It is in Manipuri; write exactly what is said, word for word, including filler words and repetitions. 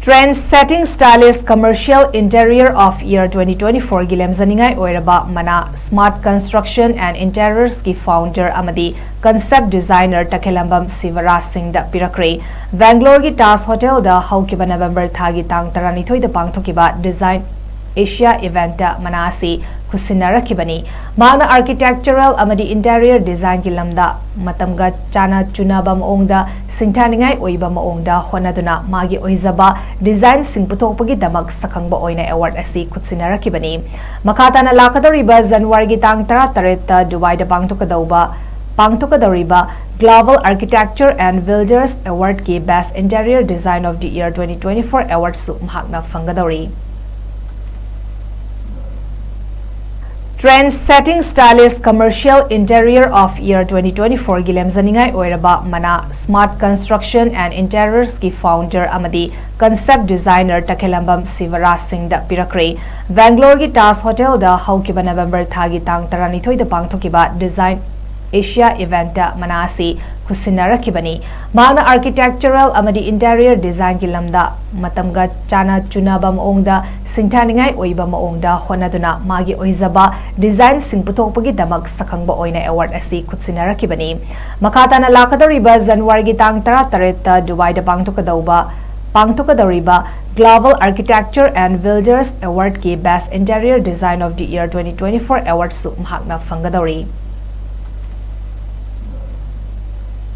Trend Setting Stylish Commercial Interior of Year twenty twenty-four ꯒꯤ ꯂꯦꯝꯖꯅꯤꯡꯉꯥꯏ ꯑꯣꯏꯔꯕ ꯃꯅꯥ Smart Construction and Interiors ꯀꯤ founder ꯑꯃꯗꯤ concept designer ꯇꯈꯦꯂꯝꯕꯝ ꯁꯤꯕꯔꯥꯖ ꯁꯤꯡꯗ ꯄꯤꯔꯛꯈ꯭ꯔꯦ꯫ ꯕꯦꯡꯒ꯭ꯂꯣꯔꯒꯤ ꯇꯥꯖ ꯍꯣꯇꯦꯜꯗ ꯍꯧꯈꯤꯕ ꯅꯕꯦꯝꯕꯔ ꯊꯥꯒꯤ ꯇꯥꯡ ꯇꯔꯥꯅꯤꯊꯣꯏꯗ ꯄꯥꯡꯊꯣꯛꯈꯤꯕ Design Asia event ꯇ ꯃꯅꯥ ꯑꯁꯤ ꯈꯨꯠꯁꯤꯟꯅꯔꯛꯈꯤꯕꯅꯤ꯫ ꯃꯍꯥꯛꯅ architectural ꯑꯃꯗꯤ interior design ꯒꯤ ꯂꯝꯗ ꯃꯇꯝꯒ ꯆꯥꯅ ꯆꯨꯅꯕ ꯃꯑꯣꯡꯗ ꯁꯤꯡꯊꯥꯅꯤꯡꯉꯥꯏ ꯑꯣꯏꯕ ꯃꯑꯣꯡꯗ ꯍꯣꯠꯅꯗꯨꯅ ꯃꯥꯒꯤ ꯑꯣꯏꯖꯕ design ꯁꯤꯡ ꯄꯨꯊꯣꯛꯄꯒꯤꯗꯃꯛ ꯁꯛꯈꯪꯕ ꯑꯣꯏꯅ award ꯑꯁꯤ ꯈꯨꯠꯁꯤꯟꯅꯔꯛꯈꯤꯕꯅꯤ꯫ ꯃꯈꯥ ꯇꯥꯅ ꯂꯥꯛꯀꯗꯧꯔꯤꯕ ꯖꯅꯋꯥꯔꯤꯒꯤ ꯇꯥꯡ ꯇꯔꯥꯇꯔꯦꯠꯇ ꯗꯨꯕꯥꯏꯗ ꯄꯥꯡꯊꯣꯛꯀꯗꯧꯕ ꯄꯥꯡꯊꯣꯛꯀꯗꯧꯔꯤꯕ Global Architecture and Builders Award ꯀꯤ Best Interior Design of the Year twenty twenty-four award ꯁꯨ ꯃꯍꯥꯛꯅ ꯐꯪꯒꯗꯧꯔꯤ꯫ Trend Setting Stylish Commercial Interior of Year twenty twenty-four ꯒꯤ ꯂꯦꯝꯖꯅꯤꯡꯉꯥꯏ ꯑꯣꯏꯔꯕ ꯃꯅꯥ Smart Construction and Interiors ꯀꯤ founder ꯑꯃꯗꯤ concept designer ꯇꯈꯦꯂꯝꯕꯝ ꯁꯤꯕꯔꯥꯖ ꯁꯤꯡꯗ ꯄꯤꯔꯛꯈ꯭ꯔꯦ꯫ ꯕꯦꯡꯒ꯭ꯂꯣꯔꯒꯤ ꯇꯥꯖ ꯍꯣꯇꯦꯜꯗ ꯍꯧꯈꯤꯕ ꯅꯕꯦꯝꯕꯔ ꯊꯥꯒꯤ ꯇꯥꯡ ꯇꯔꯥꯅꯤꯊꯣꯏꯗ ꯄꯥꯡꯊꯣꯛꯈꯤꯕ Design Asia event ꯇ ꯃꯅꯥ ꯑꯁꯤ ꯈꯨꯠꯁꯤꯟꯅꯔꯛꯈꯤꯕꯅꯤ꯫ ꯃꯍꯥꯛꯅ architectural ꯑꯃꯗꯤ interior design ꯒꯤ ꯂꯝꯗ ꯃꯇꯝꯒ ꯆꯥꯅ ꯆꯨꯅꯕ ꯃꯑꯣꯡꯗ ꯁꯤꯡꯊꯥꯅꯤꯡꯉꯥꯏ ꯑꯣꯏꯕ ꯃꯑꯣꯡꯗ ꯍꯣꯠꯅꯗꯨꯅ ꯃꯥꯒꯤ ꯑꯣꯏꯖꯕ design ꯁꯤꯡ ꯄꯨꯊꯣꯛꯄꯒꯤꯗꯃꯛ ꯁꯛꯈꯪꯕ ꯑꯣꯏꯅ award ꯑꯁꯤ ꯈꯨꯠꯁꯤꯟꯅꯔꯛꯈꯤꯕꯅꯤ꯫ ꯃꯈꯥ ꯇꯥꯅ ꯂꯥꯛꯀꯗꯧꯔꯤꯕ ꯖꯅꯋꯥꯔꯤꯒꯤ ꯇꯥꯡ ꯇꯔꯥꯇꯔꯦꯠꯇ ꯗꯨꯕꯥꯏꯗ ꯄꯥꯡꯊꯣꯛꯀꯗꯧꯕ ꯄꯥꯡꯊꯣꯛꯀꯗꯧꯔꯤꯕ Global Architecture and Builders Award ꯀꯤ Best Interior Design of the Year twenty twenty-four award ꯁꯨ ꯃꯍꯥꯛꯅ ꯐꯪꯒꯗꯧꯔꯤ꯫